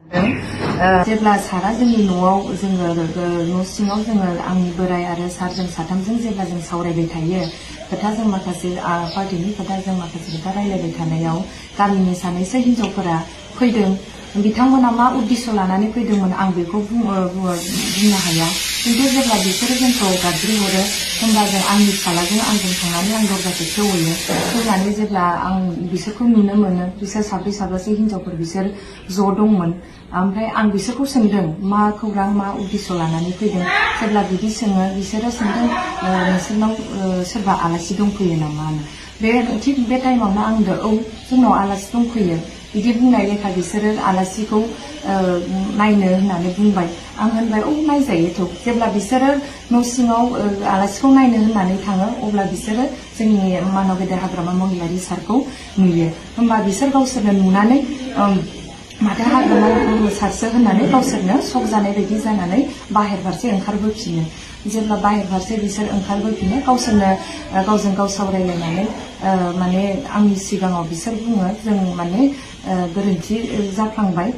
जेब्ला सारा जोंनि न'आव जोङो न' सिङाव जोङो आंनि बोराय आरो सारजों साथामजों जेब्ला जों सावरायबाय थायो खोथा जों माखासे पार्टीनि खोथा जों माखासे खोथा रायलायबाय थानायाव गामिनि सानैसो हिनजावफोरा फैदों बिथांमोना मा उद्देश्य लानानै फैदोंमोन आं बेखौ बुंनो हाया किन्तु जेब्ला बिसोरो जोंखौ गाज्रि हरो होमबा जों आंनि फिसालाजों आंजों थांनानै आं दरजाखौ खेवहैयो खेवनानै जेब्ला आं बिसोरखौ नुनो मोनो बिसोर साब्रै साबासो हिनजावफोर बिसोर ज' दंमोन ओमफ्राय आं बिसोरखौ सोंदों मा खौरां मा उद्देश्य लानानै फैदों जेब्ला बिदि सोङो बिसोरो सोंदों नोंसोरनाव सोरबा आलासि दंफैयो नामा बे थिग बे टाइमावनो आं होनदों औ जोंनाव आलासि दंफैयो बिदि बुंनाय लेखा बिसोरो आलासिखौ नायनो होननानै बुंबाय आं होनबाय औ नायजायोथ' जेब्ला बिसोरो न' सिङाव आलासिखौ नायनो होननानै थाङो अब्ला बिसोरो जोंनि मानव गेदेर हाग्रामा महिलारि सारखौ नुयो होमबा बिसोर गावसोरनो नुनानै माथो हाग्रामा सारसो होननानै गावसोरनो शक जानाय बायदि जानानै बाहेर फारसे ओंखारबोफिनो जेब्ला बाहेर फारसे बिसोर ओंखारबोफिनो गावसोरनो गावजों गाव सावरायलायनानै माने आंनि सिगाङाव बिसोर बुङो जों माने गोरोन्थि जाफ्लांबाय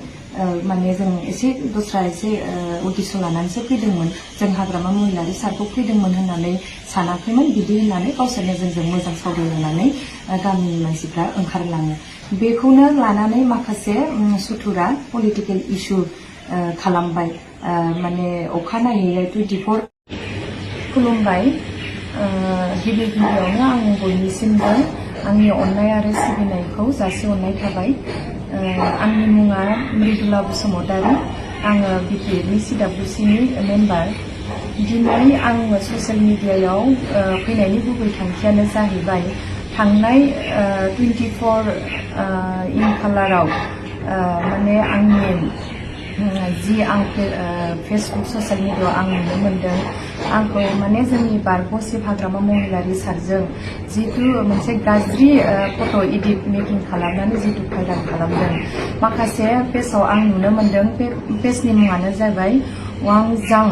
माने जों एसे दस्रा एसे उद्देश्य लानानैसो फैदोंमोन जों हाग्रामा महिलारि सारखौ फैदोंमोन होननानै सानाखैमोन बिदि होननानै गावसोरनो जोंजों मोजां सावरायलायनानै गामिनि मानसिफ्रा ओंखारलाङो बेखौनो लानानै माखासे सुथुरा पलिटिकेल इस्यु खालामबाय माने अखानायै 24 खुलुमबाय गिबि गिबियावनो आं बयनिसिमबो आंनि अननाय आरो सिबिनायखौ जासिहरनाय थाबाय आंनि मुङा मृदुला बसुमतारी आङो बिटिएडनि सिडब्लिउसिनि मेम्बार दिनै आङो ससियेल मिडियायाव फैनायनि गुबै थांखियानो जाहैबाय थांनाय 24 खालाराव माने आंनि जि आं फेसबुक ससियेल मिडियायाव आं नुनो मोनदों आंखौ माने जोंनि बारग'सिब हाग्रामा महिलारि सारजों जितु मोनसे गाज्रि फट' एडिट मेकिं खालामनानै जितु भाइराल खालामदों माखासे पेजाव आं नुनो मोनदों बे पेजनि मुङानो जाबाय वांजां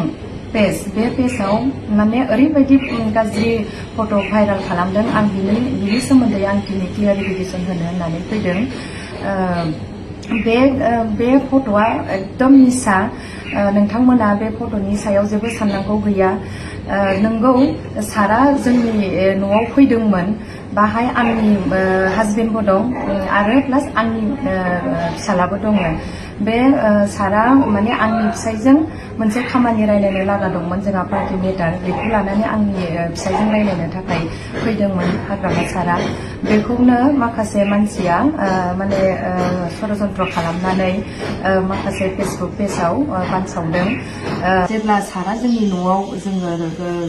पेज बे पेजाव माने ओरैबायदि गाज्रि फट' भाइराल खालामदों आं बिनि सोमोन्दै आं दिनै क्लियारिफिकेसन होनो होननानै फैदों बे फट'आ एकदम मिसा नोंथांमोना बे फट'नि सायाव जेबो साननांगौ गैया नंगौ सारा जोंनि न'आव फैदोंमोन बाहाय आंनि हासबेन्डबो दं आरो प्लास आंनि फिसालाबो दङ बे सारा माने आंनि फिसाइजों मोनसे खामानि रायलायनो लागा दंमोन जोंहा पार्टि मेटार बेखौ लानानै आंनि फिसाइजों रायलायनो थाखाय फैदोंमोन हाग्रामा सारा बेखौनो माखासे मानसिया माने षड़यन्त्र खालामनानै माखासे फेसबुक पेजाव बानसावदों जेब्ला सारा जोंनि न'आव जोङो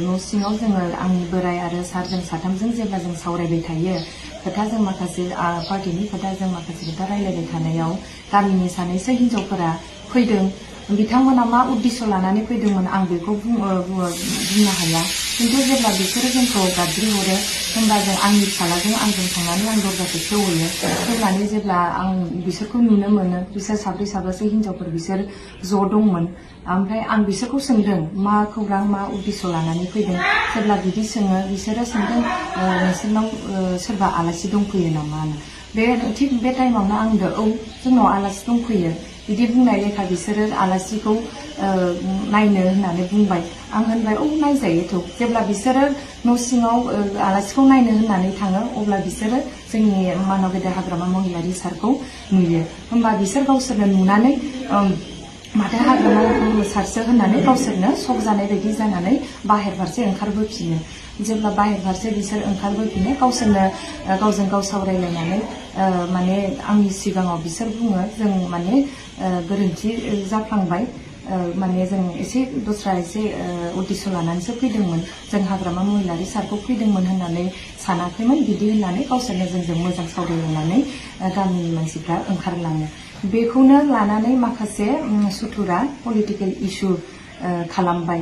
न' सिङाव जोङो आंनि बोराय आरो सारजों साथामजों जेब्ला जों सावरायबाय थायो खोथा जों माखासे पार्टीनि खोथा जों माखासे खोथा रायलायबाय थानायाव गामिनि सानैसो हिनजावफोरा फैदों बिथांमोना मा उद्देश्य लानानै फैदोंमोन आं बेखौ बुंनो हाया किन्तु जेब्ला बिसोरो जोंखौ गाज्रि हरो होमबा जों आंनि फिसालाजों आंजों थांनानै आं दरजाखौ खेवहैयो खेवनानै जेब्ला आं बिसोरखौ नुनो मोनो बिसोर साब्रै साबासो हिनजावफोर बिसोर ज' दंमोन ओमफ्राय आं बिसोरखौ सोंदों मा खौरां मा उद्देश्य लानानै फैदों जेब्ला बिदि सोङो बिसोरो सोंदों नोंसोरनाव सोरबा आलासि दंफैयो नामा बे थिग बे टाइमावनो आं होनदों औ जोंनाव आलासि दंफैयो बिदि बुंनाय लेखा बिसोरो आलासिखौ नायनो होननानै बुंबाय आं होनबाय औ नायजायोथ' जेब्ला बिसोरो न' सिङाव आलासिखौ नायनो होननानै थाङो अब्ला बिसोरो जोंनि मानव गेदेर हाग्रामा महिलारि सारखौ नुयो होमबा बिसोर गावसोरनो नुनानै माथो हाग्रामा सारसो होननानै गावसोरनो शक जानाय बायदि जानानै बाहेर फारसे ओंखारबोफिनो जेब्ला बाहेर फारसे बिसोर ओंखारबोफिनो गावसोरनो गावजों गाव सावरायलायनानै माने आंनि सिगाङाव बिसोर बुङो जों माने गोरोन्थि जाफ्लांबाय माने जों एसे दस्रा एसे उद्देश्य लानानैसो फैदोंमोन जों हाग्रामा महिलारि सारखौ फैदोंमोन होननानै सानाखैमोन बिदि होननानै गावसोरनो जोंजों मोजां सावरायलायनानै गामिनि मानसिफ्रा ओंखारलाङो बेखौनो लानानै माखासे सुथुरा पलिटिकेल इस्यु खालामबाय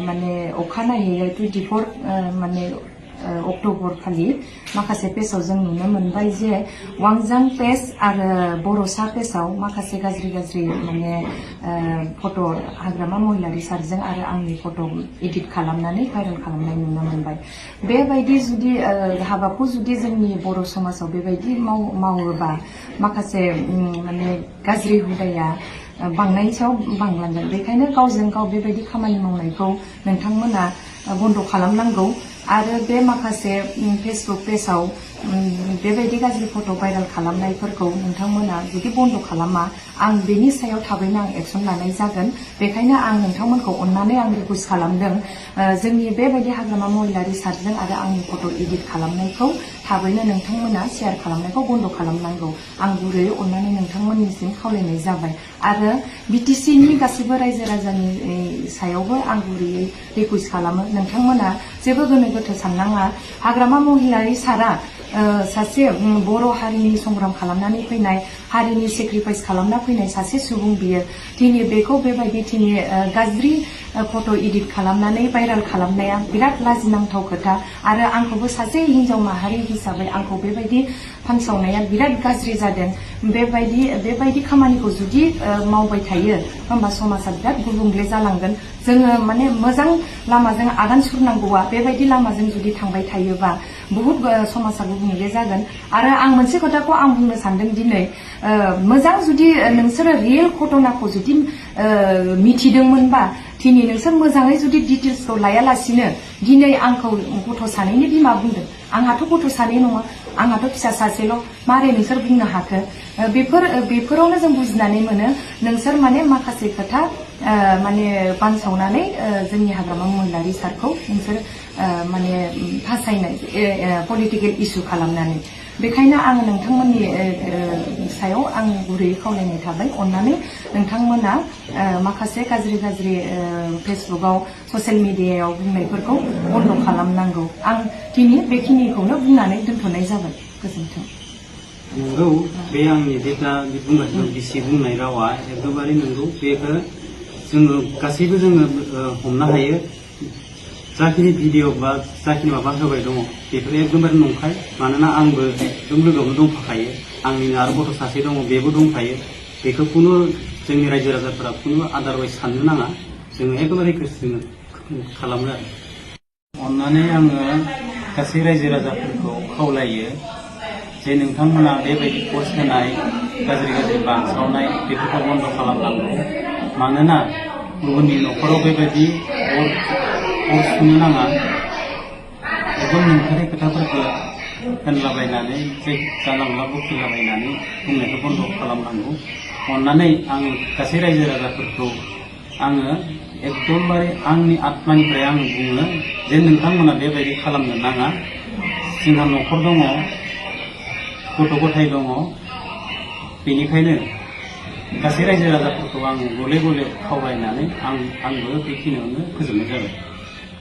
माने अखानायै 24 माने अक्ट'बर खालि माखासे पेजाव जों नुनो मोनबाय जे वांजां पेज आरो बर'सा पेजाव माखासे गाज्रि माने फट' हाग्रामा महिलारि सारजों आरो आंनि फट' एडिट खालामनानै भाइरेल खालामनाय नुनो मोनबाय बेबायदि जुदि हाबाखौ जुदि जोंनि बर' समाजाव बेबायदि मावोबा माखासे माने गाज्रि हुदाया बांनायनि सायाव बांलांगोन। बेखायनो गावजों गाव बेबायदि खामानि मावनायखौ नोंथांमोना बन्द खालामनांगौ आरो बे माखासे फेसबुक पेजाव बेबायदि गाज्रि फट' भाइरेल खालामनायफोरखौ नोंथांमोना जुदि बन्द खालामा आं बेनि सायाव थाबैनो आं एक्सन लानाय जागोन। बेखायनो आं नोंथांमोनखौ अननानै आं रिकुवेस्ट खालामदों जोंनि बेबायदि हाग्रामा महिला रिसार्चजों आरो आंनि फट' एडिट खालामनायखौ थाबैनो नोंथांमोना शेयार खालामनायखौ बन्द खालामनांगौ। आं गुरैयै अननानै नोंथांमोननिसिम खावलायनाय जाबाय आरो BTC नि गासैबो रायजो राजानि सायावबो आं गुरैयै रिकुवेस्ट खालामो नोंथांमोना जेबो गोनो गोथो साननाङा। हाग्रामा महिला रिसार्चआ सासे बर' हारिनि संग्राम खालामनानै फैनाय हारिनि सेक्रिफाइस खालामना फैनाय सासे सुबुं बियो दिनै बेखौ बेबायदि दिनै गाज्रि फट' एडिट खालामनानै भाइरेल खालामनाया बिराद लाजिनांथाव खोथा आरो आंखौबो सासे हिनजाव माहारि हिसाबै आंखौ बेबायदि फानसावनाया बिराद गाज्रि जादों। बेबायदि खामानिखौ जुदि मावबाय थायो होमबा समाजा बिराद गुबुंले जालांगोन। जोङो माने मोजां लामाजों आगान सुरनांगौआ बेबायदि लामाजों जुदि थांबाय थायोबा बहुत समाजा गुबुंले जागोन। आरो आं मोनसे खोथाखौ आं बुंनो सानदों दिनै मोजां जुदि नोंसोरो रियेल घटनाखौ जुदि मिथिदोंमोनबा दिनै नोंसोर मोजाङै जुदि डिटेल्सखौ लायालासिनो दिनै आंखौ गथ' सानैनि बिमा बुंदों। आंहाथ' गथ' सानै नङा, आंहाथ' फिसा सासेल'। मारै नोंसोर बुंनो हाखो? बेफोरावनो जों बुजिनानै मोनो नोंसोर माने माखासे खोथा माने बानसावनानै जोंनि हाग्रामा महिला रिसार्चखौ नोंसोर माने फासायनाय पलिटिकेल इसु खालामनानै। बेखायनो आङो नोंथांमोननि सायाव आं गुरैयै खावलायनाय थाबाय अननानै नोंथांमोना माखासे गाज्रि फेसबुकआव ससियेल मिडियायाव बुंनायफोरखौ बन्द खालामनांगौ। आं दिनै बेखिनिखौनो बुंनानै दोनथ'नाय जाबाय। गोजोन्थों। नंगौ, बे आंनि जेब्ला बुंगासिनो बिसि बुंनाय रावा एकदमबारे नंगौ। बेखौ जोङो गासैबो जोङो हमनो हायो। जाखिनि भिडिअ बा जाखिनि माबा होबाय दङ बेफोर एकदमबारे नंखाय। मानोना आंबो एकदम लोगोआवनो दंफाखायो, आंनिनो आरो गथ' सासे दङ बेबो दंफायो। बेखौ खुनु जोंनि रायजो राजाफोरा खुनु आदारवाइज साननो नाङा। जोङो एकदमबारे रिकुवेस्ट खालामो आरो अननानै आङो गासै रायजो राजाफोरखौ खावलायो जे नोंथांमोना बेबायदि पस्ट होनाय गाज्रि बांसावनाय बेफोरखौ बन्द खालामनांगौ। मानोना गुबुननि न'खराव बेबायदि अर सुनो नाङा। एकदम नंथारै खोथाफोरखौ होनलाबायनानै जे जानला मोनला बखिलाबायनानै बुंनायखौ बन्द खालामनांगौ। अननानै आं गासै रायजो राजाफोरखौ आङो एकदमबारे आंनि आत्मानिफ्राय आं बुङो जे नोंथांमोना बेबायदि खालामनो नाङा। जोंहा न'खर दङ, गथ' गथाय दङ। बेनिखायनो गासै रायजो राजाफोरखौ आं गले गले खावलायनानै आंबो बेखिनियावनो फोजोबनाय जाबाय।